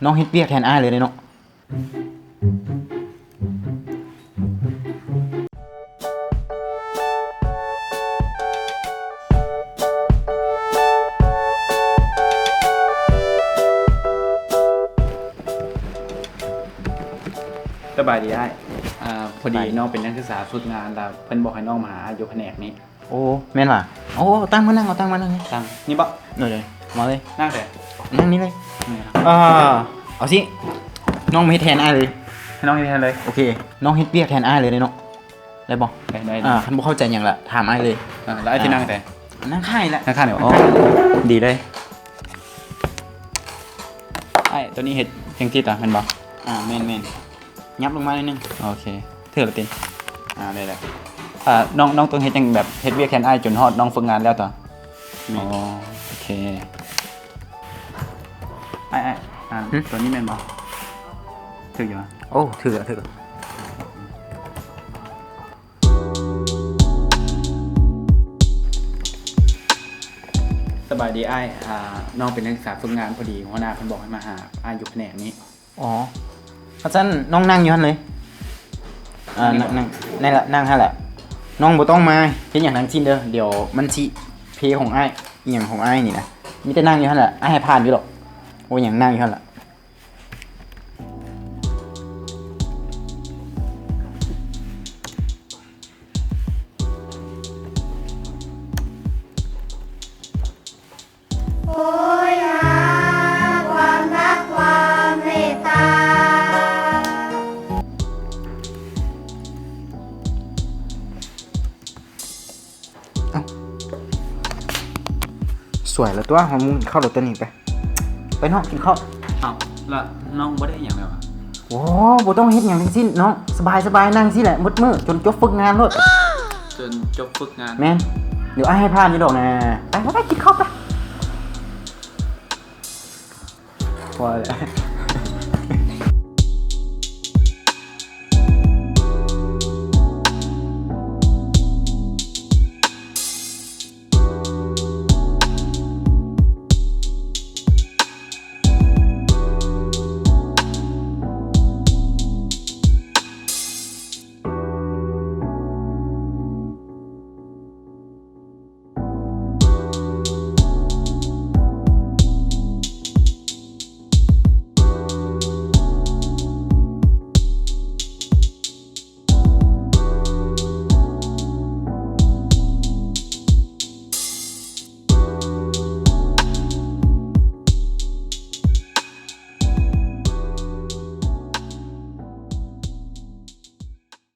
ນ້ອງເຮັດວຽກແທນອ້າຍເລີຍເດ້ເນາະ. ສະບາຍດີອ້າຍ. ອາ ພໍດີນ້ອງເປັນນັກສຶກສາຝຶກງານ ແລ້ວເພິ່ນບອກໃຫ້ນ້ອງມາຫາອ້າຍຢູ່ພະແນກນີ້. ໂອ້ ແມ່ນຫວາ? ໂອ້ ຕັ້ງມານັ່ງ ເອົາຕັ້ງມານັ່ງເລີຍ. ຕັ້ງນີ້ບໍ? ໂດຍໆ ມາເລີຍ ນັ່ງແທ້. ນັ່ງນີ້ເລີຍ. ອາ ເອົາຊິ ນ້ອງມາເຮັດແທນອ້າຍເລີຍ. ໃຫ້ນ້ອງເຮັດແທນເລີຍ. ໂອເຄ ນ້ອງເຮັດວຽກແທນອ້າຍເລີຍເດ້ເນາະ. ໄດ້ບໍ່? ໄດ້ ໄດ້ ອາ ຄັນບໍ່ເຂົ້າໃຈຫຍັງລະ ຖາມອ້າຍເລີຍ. ອາ ແລ້ວອ້າຍຊິນັ່ງໃສ? ນັ່ງຂ້າງນີ້ແຫຼະ. ນັ່ງຂ້າງນີ້. ໂອ້ ດີເລີຍ. ອ້າຍ ໂຕນີ້ເຮັດຈັ່ງຊີ້ຕະ ແມ່ນບໍ່? ອາ ແມ່ນໆ ຫຍັບລົງມາໜ້ອຍໜຶ່ງ. ໂອເຄ ຖືກແລ້ວຕິ? ອາ ໄດ້ແລ້ວ. ອາ ນ້ອງ ນ້ອງຕ້ອງເຮັດຫຍັງ ແບບເຮັດວຽກແທນອ້າຍຈົນຮອດນ້ອງຝຶກງານແລ້ວຕົວະ? ແມ່ນ. ອໍ ໂອເຄ. ອ້າຍ ອ້າຍ ອາ ຫຶ? ໂຕນີ້ແມ່ນບໍ່? ຖືກຢູ່ຫວາ? ໂອ້ ຖືກແລ້ວ ຖືກແລ້ວ. ສະບາຍດີອ້າຍ. ອາ ນ້ອງເປັນນັກສຶກສາຝຶກງານ ພໍດີຫົວໜ້າເພິ່ນບອກໃຫ້ມາຫາອ້າຍຢູ່ພະແນກນີ້. ອໍ ຄັນຊັ້ນນ້ອງນັ່ງຢູ່ຫັ້ນເລີຍ. ອາ ນັ່ງ ນັ່ງ ນັ້ນລະ ນັ່ງຫັ້ນລະ. ນ້ອງບໍ່ຕ້ອງມາເຮັດຫຍັງທັງສິ້ນເດີ ດຽວມັນຊິເພຂອງອ້າຍ ອີ່ຫຍັງຂອງອ້າຍນີ້ນະ. ມີແຕ່ນັ່ງຢູ່ຫັ້ນລະ ອ້າຍໃຫ້ຜ່ານຢູ່ດອກ. ບໍ່ຫຍັງ ນັ່ງຢູ່ຫັ້ນລະ. ໂຫຍຫາຄວາມຮັກຄວາມເມດຕາ. ເອົ້າ ສວຍແລ້ວຕົວະ ເຮົາມຸງເຂົ້າແລ້ວຕົວະນີ້. ໄປ ໄປເນາະ ກິນເຂົ້າ. ເອົ້າ ແລ້ວນ້ອງບໍ່ໄດ້ຫຍັງແລ້ວຫວາ? ໂອ້ ບໍ່ຕ້ອງເຮັດຫຍັງທັງສິ້ນນ້ອງ ສະບາຍໆ ນັ່ງຊີ້ແຫຼະໝົດມື້ ຈົນຈົບຝຶກງານໂລດ. ຈົນຈົບຝຶກງານ? ແມ່ນ ດຽວອ້າຍໃຫ້ຜ່ານຢູ່ດອກນະ. ໄປໆໆ ກິນເຂົ້າໄປ. ພໍແລ້ວ